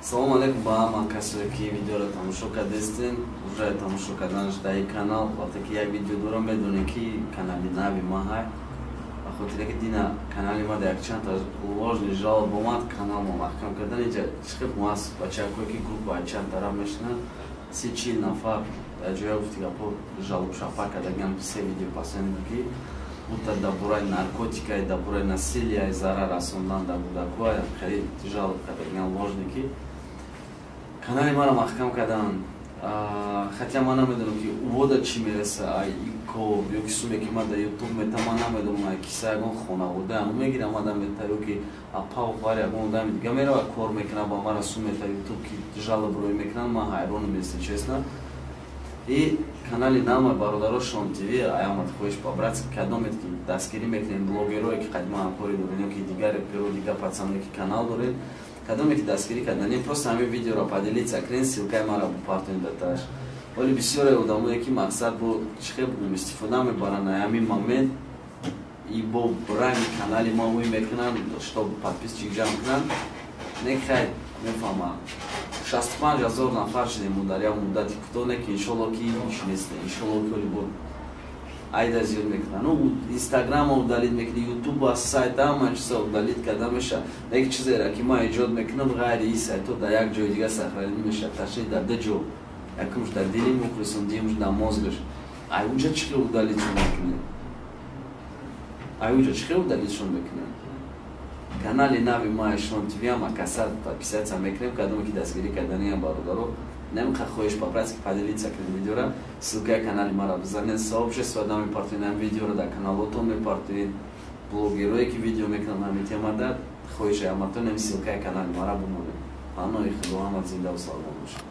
Салому алейкум ба ҳама касое, ки видеоро тамошо кардестен. Уже тамошо карданаш дар ин канал, вақте ки як видео дорам, медонем, ки канали нави ма ҳай. Ба хотире ки дина канали ма дар якчанд та ложный жалоба омад, каналмо маҳкам кардан. Инҷа чӣ хел аст, бачакое ки группа чанд тараф мешинанд, 30-40 нафар дар ҷоя гуфти гапо жалоб шапа кардагиам. Се видео пасанидо, ки бута дар бораи наркотика, дар бораи насилия, зарар расондан дар кӯдакҳо хеле жалоб кардагиам ложный, ки канали маро маҳкам карданд. Хотя ман намедонам, ки увода чӣ мереса, ай ико ё ки суме, ки ман дар Ютуб мета, ман намедонам, ай киса ягон хонавода ҳамон мегирам, мада мета, ё ки апау хоҳар, ягон одами дига мерава, кор мекунад, ба мара сум мета Ютуб, ки жалоб рӯй мекунанд. Ман ҳайронам, если честно. И канали нама, бародаро, Шон ТВ, аямад хоҳиш по-братски, кадомед ки дастгирӣ мекунем, блогерое, ки қадима ҳамкорӣ дорем, ё ки дигар реперо, дигар пацаное, ки канал дорем, кадоме ки дастгирӣ карданем, просто ҳамин видеоро поделиться кунед, ссылкаи маро бупартонед даташ. Вале бисёре одамое, ки мақсад бо чӣ хел бугум, истифода мебаранд ҳамин момент и бо ранги канали ма ӯй мекунанд, чтоб подписчик ҷамъ кунанд. Не, хай, мефаҳмам, 65 000 нафар шудем дар як муддати кӯтоҳ. Не ки иншолло ки ҳеч нест, иншолло ки оли бо айда зиёд мекунанд. Ну, Инстаграма удалить мекунӣ, Ютуба, сайт, ҳама чиза удалить карда мешавад. Як чизеро, ки ман эҷод мекунам, ғайри ин сайтҳо дар як ҷои дига сохранить мешавад, ташриф дар ду ҷо: якумш дар дили мухлисон, дуюмш дар мозгаш. Ай уҷа чӣ хел удалитьшон мекунед? Ай уҷа чӣ хел удалитьшон мекунед? Канали нави ма, Шон ТВ, ама каса подписаться мекунем, кадоме ки дастгирӣ карданиам, бародаро, немқа хоҳиш по-братски поделиться кунед видеора, ссылкаи канали мара бизанед, сообщество да мепартоед, ам видеоро дар каналотон мепартоед. Блогерое, ки видео мекунанд ҳамин темада, хоҳиш аматон, ам ссылкаи канали мара бимонед. Паноҳи Худо, ҳама зиндаву саломат бошед.